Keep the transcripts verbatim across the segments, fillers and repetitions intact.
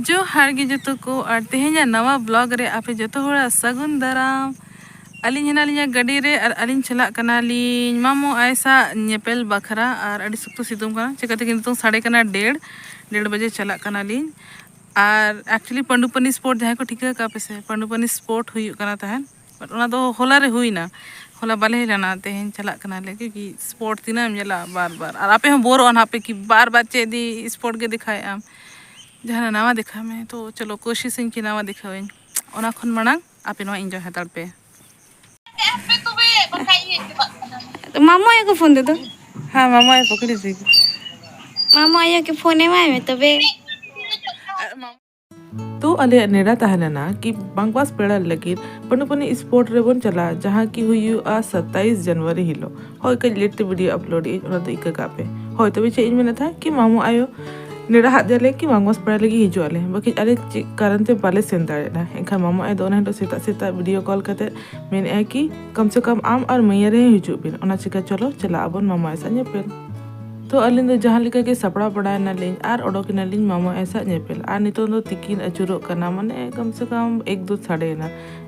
ᱡᱚᱦᱟᱨ ᱜᱮ ᱡᱚᱛᱚ ᱠᱚ, ᱟᱨ ᱛᱮᱦᱮᱧᱟᱜ ᱱᱟᱣᱟ ᱵᱞᱚᱜ ᱨᱮ ᱟᱯᱮ ᱡᱚᱛᱚ ᱦᱚᱲᱟᱜ ᱥᱟᱹᱜᱩᱱ ᱫᱟᱨᱟᱢ᱾ ᱟᱹᱞᱤᱧ ᱦᱮᱱᱟᱜ ᱞᱤᱧᱟ ᱜᱟᱹᱰᱤ ᱨᱮ, ᱟᱨ ᱟᱹᱞᱤᱧ ᱪᱟᱞᱟᱜ ᱠᱟᱱᱟᱞᱤᱧ ᱢᱟᱢᱚ ᱟᱭᱳ ᱥᱟᱶ ᱧᱮᱯᱮᱞ ᱵᱟᱠᱷᱨᱟ᱾ ᱟᱨ ᱟᱹᱰᱤ ᱥᱚᱠᱛᱚ ᱥᱤᱛᱩᱝ ᱠᱟᱱᱟ, ᱪᱤᱠᱟᱹᱛᱮ ᱱᱤᱛᱚᱝ ᱥᱟᱰᱮ ᱠᱟᱱᱟ ᱰᱮᱲ, ᱰᱮᱲ ᱵᱟᱡᱮ ᱪᱟᱞᱟᱜ ᱠᱟᱱᱟᱞᱤᱧ᱾ ᱟᱨ actually ᱯᱟᱹᱱᱰᱩᱯᱟᱱᱤ ᱥᱯᱳᱨᱴ, ᱡᱟᱦᱟᱸᱭ ᱠᱚ ᱴᱷᱤᱠᱟᱹ ᱠᱟᱜ ᱯᱮ ᱥᱮ, ᱯᱟᱹᱱᱰᱩᱯᱟᱱᱤ ᱥᱯᱳᱨᱴ ᱦᱩᱭᱩᱜ ᱠᱟᱱᱟ ᱛᱟᱦᱮᱸᱫ, but ᱚᱱᱟ ᱫᱚ ᱦᱚᱞᱟ ᱨᱮ ᱦᱩᱭᱱᱟ᱾ ᱦᱚᱞᱟ ᱵᱟᱞᱮ ᱦᱮᱡ ᱞᱮᱱᱟ, ᱛᱮᱦᱮᱧ ᱪᱟᱞᱟᱜ ᱠᱟᱱᱟᱞᱮ, ᱠᱤ ᱥᱯᱳᱨᱴ ᱛᱤᱱᱟᱹᱜ ᱮᱢ ᱧᱮᱞᱟ ᱵᱟᱨ ᱵᱟᱨ, ᱟᱨ ᱟᱯᱮ ᱦᱚᱸ ᱵᱳᱨᱚᱜᱼᱟ ᱱᱟᱦᱟᱜ ᱯᱮ ᱠᱤ ᱵᱟᱨ ᱵᱟᱨ ᱪᱮᱫ ᱤᱫᱤ ᱥᱯᱳᱨᱴ ᱜᱮ ᱫᱮᱠᱷᱟᱭᱮᱫ ᱟᱢ᱾ ᱡᱟᱦᱟᱱᱟᱜ ᱱᱟᱣᱟ ᱫᱮᱠᱷᱟᱣ ᱢᱮ, ᱛᱚ ᱪᱚᱞᱚ ᱠᱳᱥᱤᱥ ᱟᱹᱧ ᱠᱤ ᱱᱟᱣᱟ ᱫᱮᱠᱷᱟᱣ ᱟᱹᱧ᱾ ᱚᱱᱟ ᱠᱷᱚᱱ ᱢᱟᱲᱟᱝ ᱟᱯᱮ ᱱᱚᱣᱟ enjoy ᱦᱟᱛᱟᱲ ᱯᱮ᱾ ᱢᱟᱢᱚ ᱟᱭᱳ ᱠᱚ ᱯᱷᱳᱱ ᱫᱮᱫᱚ᱾ ᱦᱮᱸ, ᱢᱟᱢᱚ ᱟᱭᱳ ᱯᱚᱠᱲᱤ ᱥᱤ᱾ ᱢᱟᱢᱚ ᱟᱭᱳ ᱠᱮ ᱯᱷᱳᱱ ᱮᱢᱟᱭ ᱢᱮ ᱛᱚᱵᱮ᱾ ᱛᱚ ᱟᱞᱮᱭᱟᱜ ᱱᱮᱰᱟ ᱛᱟᱦᱮᱸ ᱞᱮᱱᱟ ᱠᱤ ᱵᱟᱝᱵᱟᱥ ᱯᱮᱲᱟ ᱞᱟᱹᱜᱤᱫ ᱯᱟᱹᱱᱩᱯᱟᱹᱱᱤ ᱥᱯᱳᱨᱴ ᱨᱮᱵᱚᱱ ᱪᱟᱞᱟᱜᱼᱟ, ᱡᱟᱦᱟᱸ ᱠᱤ ᱦᱩᱭᱩᱜᱼᱟ ᱥᱟᱛᱟᱭᱤᱥ ᱡᱟᱱᱩᱣᱟᱨᱤ ᱦᱤᱞᱳᱜ᱾ ᱦᱳᱭ, ᱠᱟᱹᱡ ᱞᱮᱴ ᱛᱮ ᱵᱷᱤᱰᱤᱭᱳ ᱟᱯᱞᱳᱰ ᱤᱧ, ᱚᱱᱟ ᱫᱚ ᱤᱠᱟᱹ ᱠᱟᱜ ᱯᱮ᱾ ᱦᱳᱭ, ᱛᱚᱵᱮ ᱪᱮᱫ ᱤᱧ ᱢᱮᱱᱮᱫ ᱛᱟᱦᱮᱸᱫ ᱠᱤ ᱢᱟᱢᱚ ᱟᱭᱳ ᱱᱮᱰᱟ ᱦᱟᱫ ᱫᱮᱭᱟᱞᱮ ᱠᱤ ᱵᱟᱝᱵᱟᱥ ᱯᱮᱲᱟ ᱞᱟᱹᱜᱤᱫ ᱦᱤᱡᱩᱜ ᱟᱞᱮ, ᱵᱟᱠᱷᱟᱡ ᱟᱞᱮ ᱪᱮᱫ ᱠᱟᱨᱚᱱ ᱛᱮ ᱵᱟᱞᱮ ᱥᱮᱱ ᱫᱟᱲᱮᱭᱟᱜᱼᱟ᱾ ᱮᱱᱠᱷᱟᱱ ᱢᱟᱢᱚ ᱟᱭᱳ ᱫᱚ ᱚᱱᱟ ᱦᱤᱞᱳᱜ ᱥᱮᱛᱟᱜ ᱥᱮᱛᱟᱜ ᱵᱷᱤᱰᱤᱭᱳ ᱠᱚᱞ ᱠᱟᱛᱮ ᱢᱮᱱᱮᱫᱼᱟᱭ ᱠᱤ ᱠᱚᱢ ᱥᱮ ᱠᱚᱢ ᱟᱢ ᱟᱨ ᱢᱟᱹᱭᱟ ᱨᱮ ᱦᱤᱡᱩᱜ ᱵᱤᱱ, ᱚᱱᱟ ᱪᱤᱠᱟ ᱪᱚᱞᱚ ᱪᱟᱞᱟᱜ ᱟᱵᱚᱱ ᱢᱟᱢᱚ ᱟᱭᱳ ᱥᱟᱶ ᱧᱮᱯᱮᱞ᱾ ᱛᱚ ᱟᱹᱞᱤᱧ ᱫᱚ ᱡᱟᱦᱟᱸ ᱞᱮᱠᱟ ᱜᱮ ᱥᱟᱯᱲᱟᱣ ᱵᱟᱲᱟᱭᱮᱱᱟᱞᱤᱧ ᱟᱨ ᱚᱰᱚᱠ ᱮᱱᱟᱞᱤᱧ ᱢᱟᱢᱚ ᱟᱭᱳ ᱥᱟᱶ ᱧᱮᱯᱮᱞ᱾ ᱟᱨ ᱱᱤᱛᱚᱝ ᱫᱚ ᱛᱤᱠᱤᱱ ᱟᱹᱪᱩᱨᱚᱜ ᱠᱟᱱᱟ, ᱢᱟᱱᱮ ᱠᱚᱢ ᱥᱮ ᱠᱚᱢ ᱮᱠ ᱫᱩ ᱥᱟᱰᱮᱭᱮᱱᱟ᱾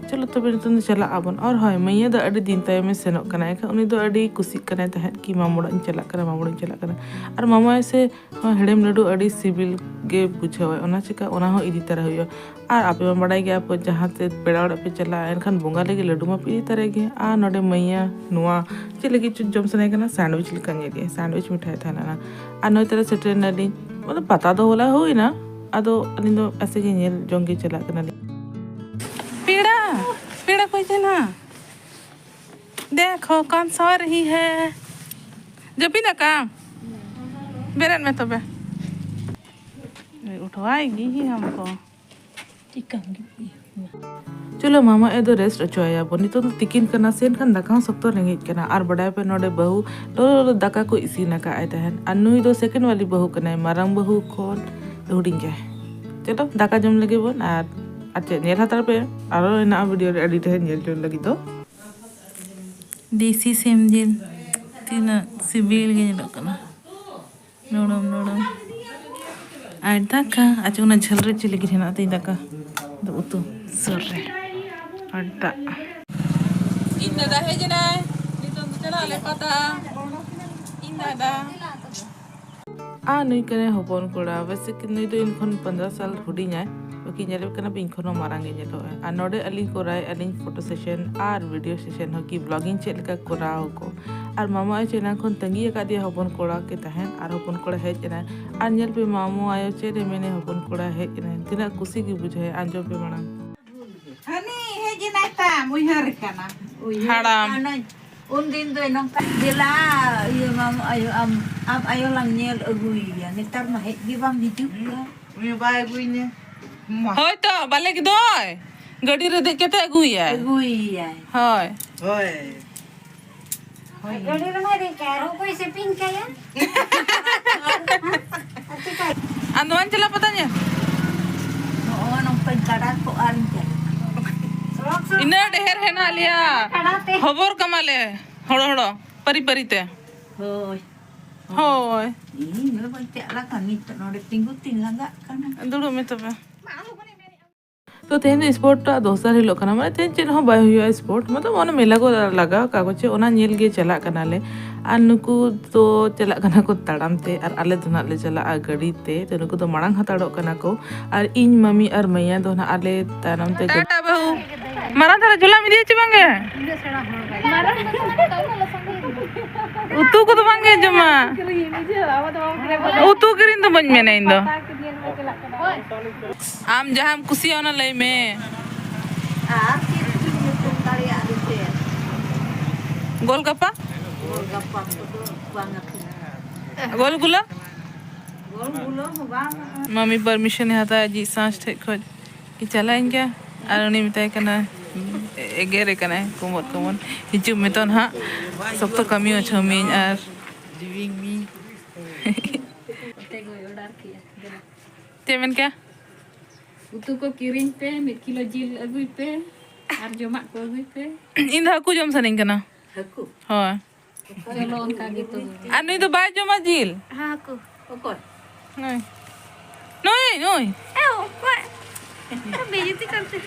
ᱪᱚᱞᱚ ᱛᱚᱵᱮ ᱱᱤᱛᱚᱝ ᱫᱚ ᱪᱟᱞᱟᱜ ᱟᱵᱚᱱ᱾ ᱟᱨ ᱦᱳᱭ, ᱢᱟᱹᱭᱟ ᱫᱚ ᱟᱹᱰᱤ ᱫᱤᱱ ᱛᱟᱭᱚᱢᱮ ᱥᱮᱱᱚᱜ ᱠᱟᱱᱟ, ᱮᱱᱠᱷᱟᱱ ᱩᱱᱤ ᱫᱚ ᱟᱹᱰᱤ ᱠᱩᱥᱤᱜ ᱠᱟᱱᱟᱭ ᱛᱟᱦᱮᱸᱫ ᱠᱤ ᱢᱟᱢᱚ ᱚᱲᱟᱜ ᱤᱧ ᱪᱟᱞᱟᱜ ᱠᱟᱱᱟ, ᱢᱟᱢᱚ ᱚᱲᱟᱜ ᱤᱧ ᱪᱟᱞᱟᱜ ᱠᱟᱱᱟ᱾ ᱟᱨ ᱢᱟᱢᱚ ᱟᱭᱳ ᱥᱮ ᱱᱚᱣᱟ ᱦᱮᱲᱮᱢ ᱞᱟᱹᱰᱩ ᱟᱹᱰᱤ ᱥᱤᱵᱤᱞ ᱜᱮ ᱵᱩᱡᱷᱟᱹᱣᱟᱭ, ᱚᱱᱟ ᱪᱤᱠᱟ ᱚᱱᱟ ᱦᱚᱸ ᱤᱫᱤ ᱛᱟᱨᱟ ᱦᱩᱭᱩᱜᱼᱟ᱾ ᱟᱨ ᱟᱯᱮ ᱢᱟ ᱵᱟᱲᱟᱭ ᱜᱮᱭᱟ ᱯᱮ, ᱡᱟᱦᱟᱸ ᱛᱮ ᱯᱮᱲᱟ ᱚᱲᱟᱜ ᱯᱮ ᱪᱟᱞᱟᱜᱼᱟ, ᱮᱱᱠᱷᱟᱱ ᱵᱚᱸᱜᱟ ᱞᱟᱹᱜᱤᱫ ᱞᱟᱹᱰᱩ ᱢᱟ ᱯᱮ ᱤᱫᱤ ᱛᱟᱨᱟᱭ ᱜᱮ᱾ ᱟᱨ ᱱᱚᱰᱮ ᱢᱟᱹᱭᱟ ᱱᱚᱣᱟ ᱪᱮᱫ ᱞᱟᱹᱜᱤᱫ ᱪᱚ ᱡᱚᱢ ᱥᱟᱱᱟᱭᱮ ᱠᱟᱱᱟ, ᱥᱟᱱᱰᱣᱤᱪ ᱞᱮᱠᱟ ᱧᱮᱞ ᱜᱮ, ᱥᱟᱱᱰᱣᱤᱪ ᱢᱤᱴᱷᱟᱭ ᱛᱟᱦᱮᱸ ᱞᱮᱱᱟ᱾ ᱟᱨ ᱱᱚᱜᱼᱚᱭ ᱛᱟᱨᱟ ᱥᱮᱴᱮᱨ ᱮᱱᱟᱞᱤᱧ, ᱢᱟᱱᱮ ᱯᱟᱛᱟ ᱫᱚ ᱦᱚᱞᱟ ᱦᱩᱭᱱᱟ, ᱟᱫᱚ ᱟᱹᱞᱤᱧ ᱫᱚ ᱮᱥᱮ ᱜᱮ ᱧᱮᱞ ᱡᱚᱝ ᱜᱮ ᱪᱟᱞᱟᱜ ᱠᱟᱱᱟᱞᱤᱧ᱾ ᱯᱮᱲᱟ, ᱯᱮᱲᱟ ᱠᱚ ᱦᱮᱡ ᱮᱱᱟ᱾ देखो कौन सो रही है। ᱡᱟᱹᱯᱤᱫ ᱟᱠᱟᱢ? ᱵᱮᱨᱮᱫ ᱢᱮ ᱛᱚᱵᱮ᱾ ᱩᱴᱷᱣᱟᱭᱮᱜᱤ ᱦᱟᱢᱠᱳ᱾ ᱪᱮᱫᱠᱟᱢ ᱜᱤᱛᱤᱡ? ᱪᱚᱞᱚ ᱢᱟᱢᱟ ᱟᱭᱳ ᱫᱚ ᱨᱮᱥᱴ ᱦᱚᱪᱚᱭᱟᱵᱚᱱ᱾ ᱱᱤᱛᱚᱜ ᱫᱚ ᱛᱤᱠᱤᱱ ᱠᱟᱱᱟ ᱥᱮ, ᱮᱱᱠᱷᱟᱱ ᱫᱟᱠᱟ ᱦᱚᱸ ᱥᱚᱠᱛᱚ ᱨᱮᱸᱜᱮᱡ ᱠᱟᱱᱟ᱾ ᱟᱨ ᱵᱟᱰᱟᱭ ᱯᱮ, ᱱᱚᱰᱮ ᱵᱟᱹᱦᱩ ᱞᱚᱞᱚ ᱞᱚᱞᱚ ᱫᱟᱠᱟ ᱠᱚ ᱤᱥᱤᱱ ᱟᱠᱟᱫ ᱟᱭ ᱛᱟᱦᱮᱸᱱ᱾ ᱟᱨ ᱱᱩᱭ ᱫᱚ ᱥᱮᱠᱮᱱᱰ ᱣᱟᱞᱤ ᱵᱟᱹᱦᱩ ᱠᱟᱱᱟᱭ, ᱢᱟᱨᱟᱝ ᱵᱟᱹᱦᱩ ᱠᱷᱚᱱ ᱫᱚ ᱦᱩᱰᱤᱧ ᱜᱮᱭᱟᱭ᱾ ᱪᱚᱞᱚ ᱫᱟᱠᱟ ᱡᱚᱢ ᱞᱮᱜᱮ ᱵᱚᱱ, ᱟᱨ ᱟᱨ ᱪᱮᱫ ᱧᱮᱞ ᱦᱟᱛᱟᱲ ᱯᱮ, ᱟᱨᱚ ᱦᱮᱱᱟᱜᱼᱟ ᱵᱷᱤᱰᱤᱭᱳ ᱨᱮ ᱟᱹᱰᱤ ᱰᱷᱮᱨ ᱧᱮᱞ ᱡᱚᱝ ᱞᱟᱹᱜᱤᱫ ᱫᱚ᱾ ᱫᱮᱥᱤ ᱥᱤᱢ ᱡᱤᱞ ᱛᱤᱱᱟᱹᱜ ᱥᱤᱵᱤᱞ ᱜᱮ ᱧᱮᱞᱚᱜ ᱠᱟᱱᱟ, ᱱᱚᱲᱚᱢ ᱱᱚᱲᱚᱢ᱾ ᱟᱨ ᱫᱟᱠᱟ, ᱟᱪᱪᱷᱟ, ᱚᱱᱟ ᱡᱷᱟᱹᱞ ᱨᱮ ᱪᱮᱫ ᱞᱟᱹᱜᱤᱫ ᱦᱮᱱᱟᱜ ᱛᱤᱧ ᱫᱟᱠᱟ? ᱫᱚ ᱩᱛᱩ ᱥᱩᱨ ᱨᱮ᱾ ᱟᱨ ᱫᱟᱜ᱾ ᱤᱧ ᱫᱟᱫᱟ ᱦᱮᱡ ᱮᱱᱟᱭ, ᱱᱤᱛᱚᱝ ᱫᱚ ᱪᱟᱞᱟᱜ ᱟᱞᱮ ᱯᱟᱛᱟ᱾ ᱤᱧ ᱫᱟᱫᱟ᱾ ᱟᱨ ᱱᱩᱭ ᱠᱟᱱᱟᱭ ᱦᱚᱯᱚᱱ ᱠᱚᱲᱟ, ᱵᱮᱥᱤ ᱱᱩᱭ ᱫᱚ ᱤᱧ ᱠᱷᱚᱱ ᱯᱚᱱᱫᱽᱨᱚ ᱥᱟᱞ ᱦᱩᱰᱤᱧᱟᱭ, ᱵᱟᱠᱤ ᱧᱮᱞᱮ ᱠᱟᱱᱟ ᱯᱮ, ᱤᱧ ᱠᱷᱚᱱ ᱦᱚᱸ ᱢᱟᱨᱟᱝ ᱜᱮ ᱧᱮᱞᱚᱜ ᱟᱭ᱾ ᱟᱨ ᱱᱚᱰᱮ ᱟᱹᱞᱤᱧ ᱠᱚᱨᱟᱣᱮᱫᱼᱟ ᱞᱤᱧ ᱯᱷᱳᱴᱳ ᱥᱮᱥᱚᱱ ᱟᱨ ᱵᱷᱤᱰᱤᱭᱳ ᱥᱮᱥᱚᱱ ᱦᱚᱸ, ᱠᱤ ᱵᱞᱚᱜᱤᱝ ᱪᱮᱫ ᱞᱮᱠᱟ ᱠᱚᱨᱟᱣ ᱟᱠᱚ᱾ ᱟᱨ ᱢᱟᱢᱟ ᱟᱭᱳ ᱪᱮ ᱮᱱᱟᱝ ᱠᱷᱚᱱ ᱛᱟᱺᱜᱤ ᱟᱠᱟᱫᱮᱭᱟ ᱦᱚᱯᱚᱱ ᱠᱚᱲᱟ ᱜᱮ ᱛᱟᱦᱮᱸᱫ, ᱟᱨ ᱦᱚᱯᱚᱱ ᱠᱚᱲᱟ ᱦᱮᱡ ᱮᱱᱟᱭ᱾ ᱟᱨ ᱧᱮᱞ ᱯᱮ ᱢᱟᱢᱚ ᱟᱭᱳ ᱪᱮᱫ ᱮ ᱢᱮᱱᱮ, ᱦᱚᱯᱚᱱ ᱠᱚᱲᱟ ᱦᱮᱡ ᱮᱱᱟᱭ, ᱛᱤᱱᱟᱹᱜ ᱠᱩᱥᱤ ᱜᱮ ᱵᱩᱡᱷᱟᱹᱣ᱾ ᱟᱸᱡᱚᱢ ᱯᱮ ᱢᱟᱲᱟᱝ᱾ ᱦᱟᱹᱱᱤ ᱦᱮᱡ ᱮᱱᱟᱭ ᱛᱟᱢ, ᱩᱭᱦᱟᱹᱨ ᱠᱟᱱᱟ᱾ ᱩᱭᱦᱟᱹᱨ ᱦᱟᱲᱟᱢ᱾ ᱠᱟᱹᱱᱟᱹᱧ᱾ ᱩᱱᱫᱤᱱ ᱫᱚ ᱱᱚᱝᱠᱟ, ᱫᱮᱞᱟ, ᱤᱭᱟᱹ, ᱢᱟᱢᱚ ᱟᱭᱳ, ᱟᱢ, ᱟᱢ ᱟᱭᱳ ᱞᱟᱝ ᱧᱮᱞ ᱟᱹᱜᱩᱭᱮᱭᱟ᱾ ᱱᱮᱛᱟᱨ ᱢᱟ ᱦᱮᱡ ᱜᱮ ᱵᱟᱢ ᱦᱤᱡᱩᱜ ᱠᱟᱱ᱾ ᱩᱱᱤ ᱵᱟᱭ ᱟᱹᱜᱩᱭᱤᱧᱟᱹ᱾ ᱢᱟ᱾ ᱦᱳᱭ ᱛᱚ, ᱵᱟᱞᱮ ᱜᱤᱫᱚᱭ᱾ ᱜᱟᱹᱰᱤ ᱨᱮ ᱫᱮᱡ ᱠᱟᱛᱮ ᱟᱹᱜᱩᱭᱟᱭ᱾ ᱟᱹᱜᱩᱭᱮᱭᱟᱭ᱾ ᱦᱳᱭ᱾ ᱦᱳᱭ᱾ ᱜᱟᱹᱰᱤ ᱨᱮᱢᱟ ᱫᱮᱡ ᱠᱟᱭ, ᱟᱨ ᱚᱠᱚᱭ ᱥᱮᱯᱤᱧ ᱠᱟᱭᱟ? ᱟᱨ ᱪᱤᱠᱟᱹᱭ? ᱟᱢ ᱫᱚ ᱵᱟᱢ ᱪᱟᱞᱟᱜ ᱯᱟᱛᱟ ᱧᱮᱞ? ᱱᱚᱜᱼᱚ ᱱᱚᱝᱠᱟᱧ ᱠᱟᱰᱟ ᱠᱚᱜᱼᱟ ᱟᱨᱤᱧ ᱪᱟᱞᱟᱜᱼᱟ᱾ ᱤᱱᱟᱹ ᱰᱷᱮᱨ ᱦᱮᱱᱟᱜ ᱞᱮᱭᱟ᱾ ᱠᱟᱰᱟ ᱛᱮ᱾ ᱦᱚᱵᱚᱨ ᱠᱟᱢᱟᱞᱮ, ᱦᱚᱲᱚ ᱦᱚᱲᱚ, ᱯᱟᱹᱨᱤ ᱯᱟᱹᱨᱤ ᱛᱮ᱾ ᱦᱳᱭ᱾ ᱦᱳᱭ᱾ ᱤᱧ ᱫᱚ ᱵᱟᱹᱧ ᱪᱟᱞᱟᱜ ᱠᱟᱱᱟ, ᱱᱤᱛ ᱱᱚᱰᱮ ᱛᱤᱸᱜᱩ ᱛᱤᱧ ᱞᱟᱸᱜᱟᱜ ᱠᱟᱱᱟ᱾ ᱫᱩᱲᱩᱵ ᱢᱮ ᱛᱚᱵᱮ᱾ ᱛᱚ, ᱛᱮᱦᱮᱧ ᱫᱚ ᱥᱯᱳᱨᱴ ᱴᱟᱜ ᱫᱚᱥᱟᱨ ᱦᱤᱞᱳᱜ ᱠᱟᱱᱟ, ᱢᱟᱱᱮ ᱛᱮᱦᱮᱧ ᱪᱮᱫ ᱦᱚᱸ ᱵᱟᱭ ᱦᱩᱭᱩᱜᱼᱟ ᱥᱯᱳᱨᱴ, ᱢᱚᱛᱞᱚᱵ ᱚᱱᱟ ᱢᱮᱞᱟ ᱠᱚ ᱞᱟᱜᱟᱣ ᱠᱟᱜ ᱠᱚ ᱪᱮ, ᱚᱱᱟ ᱧᱮᱞ ᱜᱮ ᱪᱟᱞᱟᱜ ᱠᱟᱱᱟᱞᱮ᱾ ᱟᱨ ᱱᱩᱠᱩ ᱫᱚ ᱪᱟᱞᱟᱜ ᱠᱟᱱᱟ ᱠᱚ ᱛᱟᱲᱟᱢ ᱛᱮ, ᱟᱨ ᱟᱞᱮ ᱫᱚ ᱱᱟᱜ ᱞᱮ ᱪᱟᱞᱟᱜᱼᱟ ᱜᱟᱹᱰᱤ ᱛᱮ᱾ ᱛᱚ, ᱱᱩᱠᱩ ᱫᱚ ᱢᱟᱲᱟᱝ ᱦᱟᱛᱟᱲᱚᱜ ᱠᱟᱱᱟ ᱠᱚ, ᱟᱨ ᱤᱧ ᱢᱟᱢᱤ ᱟᱨ ᱢᱟᱹᱭᱟ ᱫᱚ ᱱᱟᱜ ᱟᱞᱮ ᱛᱟᱭᱱᱚᱢ ᱛᱮ ᱜᱟᱹᱰᱤ᱾ ᱴᱟᱴᱟ ᱵᱟᱹᱦᱩ, ᱢᱟᱨᱟᱝ ᱫᱷᱟᱨᱟ ᱡᱷᱚᱞᱟᱢ ᱤᱫᱤᱭᱟ ᱪᱮ ᱵᱟᱝᱜᱮ? ᱩᱛᱩ ᱠᱚᱫᱚ ᱵᱟᱝᱜᱮ ᱡᱚᱢᱟ᱾ ᱩᱛᱩ ᱠᱤᱨᱤᱧ ᱫᱚ ᱵᱟᱹᱧ ᱢᱮᱱᱟ ᱤᱧ ᱫᱚ᱾ ᱟᱢ ᱡᱟᱦᱟᱸᱢ ᱠᱩᱥᱤᱭᱟᱜᱼᱟ ᱚᱱᱟ ᱞᱟᱹᱭ ᱢᱮ᱾ ᱟᱨ ᱪᱮᱫ ᱠᱚᱧ ᱧᱩᱛᱩᱢ ᱫᱟᱲᱮᱭᱟᱜᱼᱟ ᱮᱱᱛᱮᱫ? ᱜᱳᱞᱜᱟᱯᱟ? ᱜᱳᱞᱜᱟᱯᱟ ᱠᱚᱫᱚ ᱵᱟᱝ ᱟᱹᱠᱷᱨᱤᱧ᱾ ᱜᱳᱞᱜᱩᱞᱟ? ᱜᱳᱞᱜᱩᱞᱟᱹ ᱦᱚᱸ ᱵᱟᱝ᱾ ᱢᱟᱢᱤ ᱯᱟᱨᱢᱤᱥᱚᱱᱮ ᱦᱟᱛᱟᱣᱟ ᱟᱡᱤᱡ ᱥᱟᱥ ᱴᱷᱮᱡ ᱠᱷᱚᱡ ᱠᱤ ᱪᱟᱞᱟᱜ ᱤᱧ ᱠᱟ, ᱟᱨ ᱩᱱᱤ ᱢᱮᱛᱟᱭ ᱠᱟᱱᱟ, ᱮᱜᱮᱨᱮ ᱠᱟᱱᱟᱭ, ᱠᱚᱢᱚᱫ ᱠᱚᱢᱚᱫ, "ᱦᱤᱡᱩᱜ ᱢᱮ ᱛᱚ ᱱᱟᱦᱟᱜ, ᱥᱚᱠᱛᱚ ᱠᱟᱹᱢᱤ ᱦᱚᱪᱚ ᱢᱤᱭᱟᱹᱧ ᱟᱨ ᱡᱤᱣᱤᱧ ᱢᱤ᱾" ᱚᱱᱛᱮ ᱜᱚᱭ ᱚᱰᱟᱨ ᱠᱮᱜᱼᱟ, ᱫᱮᱞᱟ᱾ ᱪᱮᱫ ᱢᱮᱱ ᱠᱮᱜᱼᱟ? ᱩᱛᱩ ᱠᱚ ᱠᱤᱨᱤᱧ ᱯᱮ, ᱢᱤᱫ ᱠᱤᱞᱳ ᱡᱤᱞ ᱟᱹᱜᱩᱭ ᱯᱮ, ᱟᱨ ᱡᱚᱢᱟᱜ ᱠᱚ ᱟᱹᱜᱩᱭ ᱯᱮ᱾ ᱤᱧ ᱫᱚ ᱦᱟᱹᱠᱩ ᱡᱚᱢ ᱥᱟᱱᱟᱧ ᱠᱟᱱᱟ᱾ ᱦᱟᱹᱠᱩ? ᱦᱳᱭ᱾ ᱪᱚᱞᱚ, ᱚᱱᱠᱟ ᱜᱮ ᱛᱚᱵᱮ᱾ ᱟᱨ ᱱᱩᱭ ᱫᱚ ᱵᱟᱭ ᱡᱚᱢᱟ ᱡᱤᱞ᱾ ᱦᱟᱹᱠᱩ᱾ ᱚᱠᱚᱭ? ᱱᱩᱭ᱾ ᱱᱩᱭ, ᱱᱩᱭ᱾ ᱮ, ᱚᱠᱚᱭ? ᱟᱨ ᱵᱮᱡᱩᱛᱤ ᱠᱟᱱ ᱛᱟᱭᱟ᱾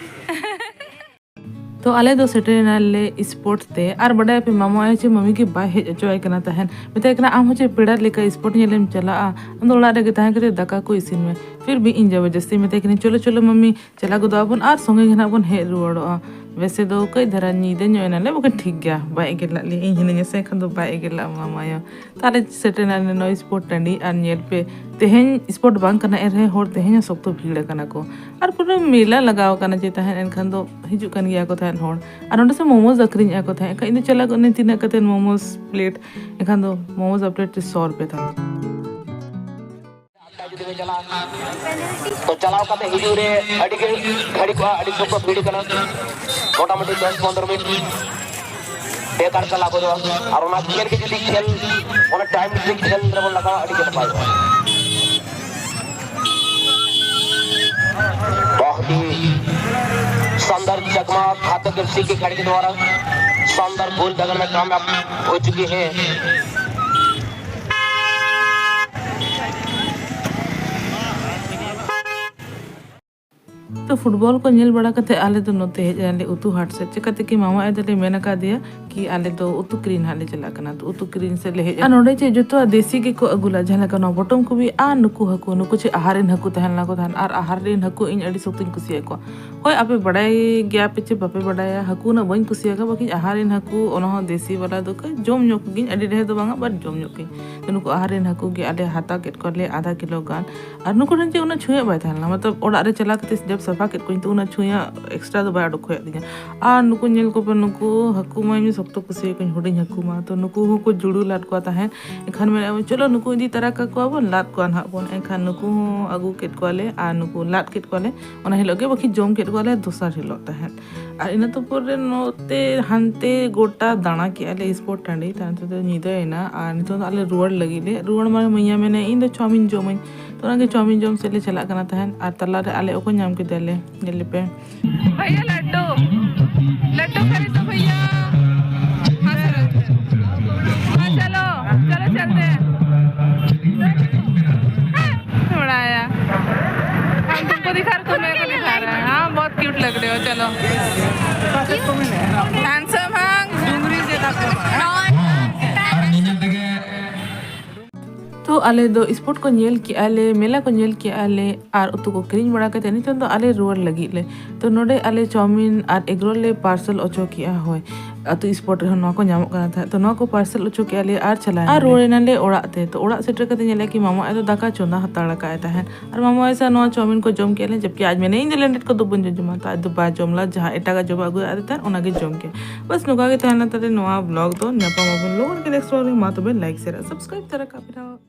ᱛᱚ ᱟᱞᱮ ᱫᱚ ᱥᱮᱴᱮᱨ ᱮᱱᱟᱞᱮ ᱥᱯᱳᱨᱴ ᱛᱮ᱾ ᱟᱨ ᱵᱟᱰᱟᱭᱟᱯᱮ, ᱢᱟᱢᱟ ᱟᱭᱳ ᱪᱮ ᱢᱟᱢᱤ ᱜᱮ ᱵᱟᱭ ᱦᱮᱡ ᱦᱚᱪᱚᱣᱟᱭ ᱠᱟᱱᱟ ᱛᱟᱦᱮᱱ᱾ ᱢᱮᱛᱟᱭ ᱠᱟᱱᱟ, "ᱟᱢ ᱦᱚᱸ ᱪᱮ ᱯᱮᱲᱟ ᱞᱮᱠᱟ ᱥᱯᱳᱨᱴ ᱧᱮᱞᱮᱢ ᱪᱟᱞᱟᱜᱼᱟ? ᱟᱢ ᱫᱚ ᱚᱲᱟᱜ ᱨᱮᱜᱮ ᱛᱟᱦᱮᱸ ᱠᱟᱛᱮ ᱫᱟᱠᱟ ᱠᱚ ᱤᱥᱤᱱ ᱢᱮ᱾" ᱯᱷᱤᱨ ᱵᱷᱤ ᱤᱧ ᱡᱟᱵᱚᱨᱡᱚᱥᱛᱤ ᱢᱮᱛᱟᱭ ᱠᱟᱹᱱᱟᱹᱧ, "ᱪᱚᱞᱚ, ᱪᱚᱞᱚ ᱢᱟᱢᱤ, ᱪᱟᱞᱟᱣ ᱜᱚᱫᱚᱜ ᱟᱵᱚᱱ ᱟᱨ ᱥᱚᱸᱜᱮ ᱜᱮ ᱱᱟᱦᱟᱜ ᱵᱚᱱ ᱦᱮᱡ ᱨᱩᱣᱟᱹᱲᱚᱜᱼᱟ᱾" ᱵᱮᱥᱮ ᱫᱚ ᱠᱟᱹᱡ ᱫᱷᱟᱨᱟ ᱧᱤᱫᱟᱹ ᱧᱚᱜ ᱮᱱᱟᱞᱮ, ᱵᱟᱠᱷᱟᱱ ᱴᱷᱤᱠ ᱜᱮᱭᱟ, ᱵᱟᱭ ᱮᱜᱮᱨ ᱞᱟᱜ ᱞᱮᱭᱟ᱾ ᱤᱧ ᱦᱤᱱᱟᱹᱧᱟ ᱥᱮ, ᱮᱱᱠᱷᱟᱱ ᱫᱚ ᱵᱟᱭ ᱮᱜᱮᱨ ᱞᱟᱜᱼᱟ ᱢᱟᱢᱟ ᱟᱭᱳ᱾ ᱛᱟᱦᱞᱮ ᱥᱮᱴᱮᱨ ᱮᱱᱟᱞᱮ ᱱᱚᱜᱼᱚᱭ ᱥᱯᱳᱨᱴ ᱴᱟᱺᱰᱤ᱾ ᱟᱨ ᱧᱮᱞ ᱯᱮ, ᱛᱮᱦᱮᱧ ᱥᱯᱳᱨᱴ ᱵᱟᱝ ᱠᱟᱱᱟ, ᱮᱱ ᱨᱮᱦᱚᱸ ᱦᱚᱲ ᱛᱮᱦᱮᱧ ᱦᱚᱸ ᱥᱚᱠᱛᱚ ᱵᱷᱤᱲ ᱟᱠᱟᱱᱟ ᱠᱚ᱾ ᱟᱨ ᱯᱩᱨᱟᱹ ᱢᱮᱞᱟ ᱞᱟᱜᱟᱣ ᱟᱠᱟᱱᱟ ᱡᱮ ᱛᱟᱦᱮᱸᱫ, ᱮᱱᱠᱷᱟᱱ ᱫᱚ ᱦᱤᱡᱩᱜ ᱠᱟᱱ ᱜᱮᱭᱟ ᱠᱚ ᱛᱟᱦᱮᱸᱫ ᱦᱚᱲ᱾ ᱟᱨ ᱱᱚᱸᱰᱮ ᱥᱮ ᱢᱳᱢᱳᱡᱽ ᱟᱹᱠᱷᱨᱤᱧᱮᱫᱼᱟ ᱠᱚ ᱛᱟᱦᱮᱸᱫ, ᱮᱱᱠᱷᱟᱱ ᱤᱧ ᱫᱚ ᱪᱟᱞᱟᱣ ᱜᱚᱫ ᱱᱟᱹᱧ ᱛᱤᱱᱟᱹᱜ ᱠᱟᱛᱮᱫ ᱢᱳᱢᱳᱡᱽ ᱯᱞᱮᱴ, ᱮᱱᱠᱷᱟᱱ ᱫᱚ ᱢᱳᱢᱳᱡᱽ ᱟᱨ ᱯᱞᱮᱴ ᱨᱮ ᱥᱚ ᱨᱩᱯᱤᱭᱟ ᱛᱟᱦᱮᱸᱫ᱾ ᱡᱩᱫᱤ ᱵᱮᱱ ᱪᱟᱞᱟᱜᱼᱟ, ᱛᱚ ᱪᱟᱞᱟᱣ ᱠᱟᱛᱮ ᱦᱤᱡᱩᱜ ᱨᱮ ᱟᱹᱰᱤ ᱜᱮ ᱜᱷᱟᱹᱲᱤ ᱠᱚᱜᱼᱟ, ᱟᱹᱰᱤ ᱥᱚᱠᱛᱚ ᱵᱷᱤᱲ ᱠᱟᱱᱟ᱾ ᱢᱚᱴᱟᱢᱩᱴᱤ ᱫᱚᱥ ᱯᱚᱱᱨᱚ ᱢᱤᱱᱤᱴ ᱵᱮᱠᱟᱨ ᱪᱟᱞᱟᱣ ᱜᱚᱫᱚᱜᱼᱟ᱾ ᱟᱨ ᱚᱱᱟ ᱠᱷᱮᱞ ᱜᱮ ᱡᱩᱫᱤ ᱠᱷᱮᱞ, ᱚᱱᱟ ᱴᱟᱭᱤᱢ ᱡᱩᱫᱤ ᱠᱷᱮᱞ ᱨᱮᱵᱚᱱ ᱞᱟᱜᱟᱣᱟ, ᱟᱹᱰᱤ ᱜᱮ ᱱᱟᱯᱟᱭᱚᱜᱼᱟ᱾ बहुत ही शानदार चकमा घातक एफसी के खिलाड़ी के द्वारा शानदार गोल दागने में कामयाब हो चुकी है। ᱛᱚ ᱯᱷᱩᱴᱵᱚᱞ ᱠᱚ ᱧᱮᱞ ᱵᱟᱲᱟ ᱠᱟᱛᱮ ᱟᱞᱮ ᱫᱚ ᱱᱚᱛᱮ ᱦᱮᱡ ᱮᱱᱟᱞᱮ ᱩᱛᱩ ᱦᱟᱴ ᱥᱮᱫ᱾ ᱪᱮᱠᱟ ᱛᱮᱠᱤ ᱢᱟᱢᱟ ᱟᱭᱳ ᱫᱚᱞᱮ ᱢᱮᱱ ᱟᱠᱟᱫᱮᱭᱟ ᱠᱤ ᱟᱞᱮ ᱫᱚ ᱩᱛᱩ ᱠᱤᱨᱤᱧ ᱱᱟᱦᱟᱜ ᱞᱮ ᱪᱟᱞᱟᱜ ᱠᱟᱱᱟ, ᱛᱚ ᱩᱛᱩ ᱠᱤᱨᱤᱧ ᱥᱮᱫ ᱞᱮ ᱦᱮᱡ ᱮᱱᱟ᱾ ᱟᱨ ᱱᱚᱰᱮ ᱪᱮᱫ ᱡᱚᱛᱚᱣᱟᱜ ᱫᱮᱥᱤ ᱜᱮᱠᱚ ᱟᱹᱜᱩ ᱞᱟ, ᱡᱟᱦᱟᱸ ᱞᱮᱠᱟ ᱱᱚᱣᱟ ᱯᱚᱴᱚᱢ ᱠᱚᱵᱤ ᱟᱨ ᱱᱩᱠᱩ ᱦᱟᱹᱠᱩ, ᱱᱩᱠᱩ ᱪᱮᱫ ᱟᱦᱟᱨ ᱨᱮᱱ ᱦᱟᱹᱠᱩ ᱛᱟᱦᱮᱸ ᱞᱮᱱᱟ ᱠᱚ ᱛᱟᱦᱮᱸᱱ, ᱟᱨ ᱟᱦᱟᱨ ᱨᱮᱱ ᱦᱟᱹᱠᱩ ᱤᱧ ᱟᱹᱰᱤ ᱥᱚᱠᱛᱚᱧ ᱠᱩᱥᱤᱭᱟᱠᱚᱣᱟ᱾ ᱦᱳᱭ, ᱟᱯᱮ ᱵᱟᱰᱟᱭ ᱜᱮᱭᱟ ᱯᱮ ᱪᱮ ᱵᱟᱯᱮ ᱵᱟᱰᱟᱭᱟ, ᱦᱟᱹᱠᱩ ᱩᱱᱟᱹᱜ ᱵᱟᱹᱧ ᱠᱩᱥᱤᱭᱟᱠᱚᱣᱟ, ᱵᱟᱠᱤ ᱟᱦᱟᱨ ᱨᱮᱱ ᱦᱟᱹᱠᱩ ᱚᱱᱟ ᱦᱚᱸ ᱫᱮᱥᱤ ᱵᱟᱞᱟ ᱫᱚ ᱠᱟᱹᱡ ᱡᱚᱢ ᱧᱚᱜ ᱠᱚᱜᱤᱧ, ᱟᱹᱰᱤ ᱰᱷᱮᱨ ᱫᱚ ᱵᱟᱝᱟ, but ᱡᱚᱢ ᱧᱚᱜ ᱠᱚᱜᱤᱧ᱾ ᱛᱚ ᱱᱩᱠᱩ ᱟᱦᱟᱨ ᱨᱮᱱ ᱦᱟᱹᱠᱩ ᱜᱮ ᱟᱞᱮ ᱦᱟᱛᱟᱣ ᱠᱮᱫ ᱠᱚᱣᱟᱞᱮ ᱟᱫᱷᱟ ᱠᱤᱞᱳ ᱜᱟᱱ᱾ ᱟᱨ ᱱᱩᱠᱩ ᱴᱷᱮᱱ ᱪᱮᱫ ᱩᱱᱟᱹᱜ ᱪᱷᱩᱸᱭᱟᱜ ᱵᱟᱭ ᱛᱟᱦᱮᱸ ᱞᱮᱱᱟ, ᱢᱚᱛᱞᱚᱵ ᱚᱲᱟᱜ ᱨᱮ ᱪᱟᱞᱟᱣ ᱠᱟᱛᱮ ᱡᱟᱵ ᱥᱟᱯᱷᱟ ᱠᱮᱫ ᱠᱚᱣᱟᱧ, ᱛᱚ ᱩᱱᱟᱹᱜ ᱪᱷᱩᱸᱭᱟᱜ extra ᱫᱚ ᱵᱟᱭ ᱚᱰᱚᱠ ᱦᱩᱭᱟᱫ ᱛᱤᱧᱟ᱾ ᱟᱨ ᱱᱩᱠᱩ ᱧᱮᱞ ᱠᱚᱯᱮ, ᱱᱩᱠᱩ ᱦᱟᱹᱠᱩ ᱢᱟ ᱤᱧ ᱥᱚᱠᱛᱚ ᱠᱩᱥᱤᱭᱟᱠᱚᱧ, ᱦᱩᱰᱤᱧ ᱦᱟᱹᱠᱩ ᱢᱟ᱾ ᱛᱚ ᱱᱩᱠᱩ ᱦᱚᱸᱠᱚ ᱡᱩᱲᱩ ᱞᱟᱫ ᱠᱚᱣᱟ ᱛᱟᱦᱮᱸᱫ, ᱮᱱᱠᱷᱟᱱ ᱢᱮᱱᱮᱫᱼᱟ ᱵᱚᱱ, "ᱪᱚᱞᱚ ᱱᱩᱠᱩ ᱤᱫᱤ ᱛᱟᱨᱟ ᱠᱟᱠᱚᱣᱟ ᱵᱚᱱ, ᱞᱟᱫ ᱠᱚᱣᱟ ᱱᱟᱦᱟᱜ ᱵᱚᱱ᱾" ᱮᱱᱠᱷᱟᱱ ᱱᱩᱠᱩ ᱦᱚᱸ ᱟᱹᱜᱩ ᱠᱮᱫ ᱠᱚᱣᱟᱞᱮ ᱟᱨ ᱱᱩᱠᱩ ᱞᱟᱫ ᱠᱮᱫ ᱠᱚᱣᱟᱞᱮ ᱚᱱᱟ ᱦᱤᱞᱳᱜ ᱜᱮ, ᱵᱟᱹᱠᱤ ᱡᱚᱢ ᱠᱮᱫ ᱠᱚᱣᱟᱞᱮ ᱫᱚᱥᱟᱨ ᱦᱤᱞᱳᱜ ᱛᱟᱦᱮᱸᱫ᱾ ᱟᱨ ᱤᱱᱟᱹ ᱛᱚ ᱯᱚᱨᱮ ᱱᱚᱛᱮ ᱦᱟᱱᱛᱮ ᱜᱚᱴᱟ ᱫᱟᱬᱟ ᱠᱮᱜᱼᱟ ᱞᱮ ᱥᱯᱳᱨᱴ ᱴᱟᱺᱰᱤ, ᱛᱟᱭᱚᱢ ᱛᱮᱫᱚ ᱧᱤᱫᱟᱹᱭᱮᱱᱟ᱾ ᱟᱨ ᱱᱤᱛᱚᱜ ᱫᱚ ᱟᱞᱮ ᱨᱩᱣᱟᱹᱲ ᱞᱟᱹᱜᱤᱫ ᱞᱮ, ᱨᱩᱣᱟᱹᱲ ᱢᱟᱱᱮ ᱢᱟᱹᱭᱟ ᱢᱮᱱᱟ, "ᱤᱧ ᱫᱚ ᱪᱟᱣᱢᱤᱱ ᱡᱚᱢᱟᱹᱧ", ᱛᱚ ᱚᱱᱟᱜᱮ ᱪᱟᱣᱢᱤᱱ ᱡᱚᱢ ᱥᱮᱫ ᱞᱮ ᱪᱟᱞᱟᱜ ᱠᱟᱱᱟ ᱛᱟᱦᱮᱸᱫ᱾ ᱟᱨ ᱛᱟᱞᱟᱨᱮ ᱟᱞᱮ ᱚᱠᱚᱭ ᱧᱟᱢ ᱠᱮᱫᱮᱭᱟᱞᱮ, ᱧᱮᱞ ᱞᱮᱯᱮ᱾ भैया लड्डू, लड्डू खरीदो भैया। हाँ सर। हाँ चलो, चलो चलते हैं। थोड़ा आया। ᱪᱚᱞᱚ᱾ ᱦᱮᱱᱰᱥᱟᱢ ᱦᱟᱝ᱾ ᱟᱨ ᱱᱤᱧᱟᱜ ᱛᱮᱜᱮ᱾ ᱛᱚ ᱟᱞᱮ ᱫᱚ ᱥᱯᱳᱨᱴ ᱠᱚ ᱧᱮᱞ ᱠᱮᱜᱼᱟ ᱞᱮ, ᱢᱮᱞᱟ ᱠᱚ ᱧᱮᱞ ᱠᱮᱜᱼᱟ ᱞᱮ, ᱟᱨ ᱩᱛᱩ ᱠᱚ ᱠᱤᱨᱤᱧ ᱵᱟᱲᱟ ᱠᱟᱛᱮ ᱱᱤᱛᱚᱜ ᱫᱚ ᱟᱞᱮ ᱨᱩᱣᱟᱹᱲ ᱞᱟᱹᱜᱤᱫ ᱞᱮ᱾ ᱛᱚ ᱱᱚᱰᱮ ᱟᱞᱮ ᱪᱟᱣᱢᱤᱱ ᱟᱨ ᱮᱜᱽᱨᱳᱞ ᱞᱮ ᱯᱟᱨᱥᱮᱞ ᱚᱪᱚ ᱠᱮᱜᱼᱟ᱾ ᱦᱳᱭ, ᱟᱹᱛᱩ ᱥᱯᱳᱨᱴ ᱨᱮᱦᱚᱸ ᱱᱚᱣᱟ ᱠᱚ ᱧᱟᱢᱚᱜ ᱠᱟᱱᱟ ᱛᱟᱦᱮᱸᱫ᱾ ᱛᱚ ᱱᱚᱣᱟ ᱠᱚ ᱯᱟᱨᱥᱮᱞ ᱚᱪᱚ ᱠᱮᱜᱼᱟ ᱞᱮ ᱟᱨ ᱪᱟᱞᱟᱣ ᱟᱨ ᱮᱱᱟᱞᱮ᱾ ᱨᱩᱣᱟᱹᱲ ᱮᱱᱟᱞᱮ ᱚᱲᱟᱜ ᱛᱮ᱾ ᱛᱚ ᱚᱲᱟᱜ ᱥᱮᱴᱮᱨ ᱠᱟᱛᱮ ᱧᱮᱞᱮᱜᱼᱟ ᱠᱤ ᱢᱟᱢᱟ ᱟᱭᱳ ᱫᱚ ᱫᱟᱠᱟ ᱪᱚᱸᱫᱟ ᱦᱟᱛᱟᱲ ᱟᱠᱟᱫ ᱛᱟᱦᱮᱸᱫ᱾ ᱟᱨ ᱢᱟᱢᱟ ᱟᱭᱳ ᱥᱟᱶ ᱱᱚᱣᱟ ᱪᱟᱣᱢᱤᱱ ᱠᱚ ᱡᱚᱢ ᱠᱮᱜᱼᱟ ᱞᱮ, ᱡᱚᱵᱠᱤ ᱟᱡ ᱢᱮᱱᱮ ᱤᱧ ᱫᱚ ᱞᱮᱸᱰᱮᱫ ᱠᱚᱫᱚ ᱵᱟᱹᱧ ᱡᱚᱡᱚᱢᱟ, ᱛᱚ ᱟᱡ ᱫᱚ ᱵᱟᱭ ᱡᱚᱢ ᱞᱮᱫᱟ, ᱡᱟᱦᱟᱸ ᱮᱴᱟᱜᱟᱜ ᱡᱚᱢᱟᱜ ᱟᱹᱜᱩ ᱟᱫᱮ ᱛᱟᱦᱮᱸᱫ ᱚᱱᱟᱜᱮ ᱡᱚᱢ ᱠᱮᱜᱼᱟ᱾ ᱵᱟᱥ ᱱᱚᱝᱠᱟ ᱜᱮ ᱛᱟᱦᱮᱱᱟ ᱛᱟᱦᱞᱮ ᱱᱚᱣᱟ ᱵᱞᱚᱜ ᱫᱚ᱾ ᱧᱟᱯᱟᱢ ᱟᱵᱚᱱ ᱞᱚᱜᱚᱱ ᱜᱮ ᱱᱮᱠᱥᱴ ᱵᱞᱚᱜ ᱨᱮ᱾ ᱢᱟ ᱛᱚᱵᱮ ᱞᱟᱭᱤᱠ, ᱥᱮᱭᱟᱨ ᱟᱨ ᱥᱟᱵᱥᱠᱨᱟᱭᱤᱵ ᱛᱚᱨᱟ ᱠᱟᱜ ᱯᱮ ᱱᱟᱦᱟᱜ᱾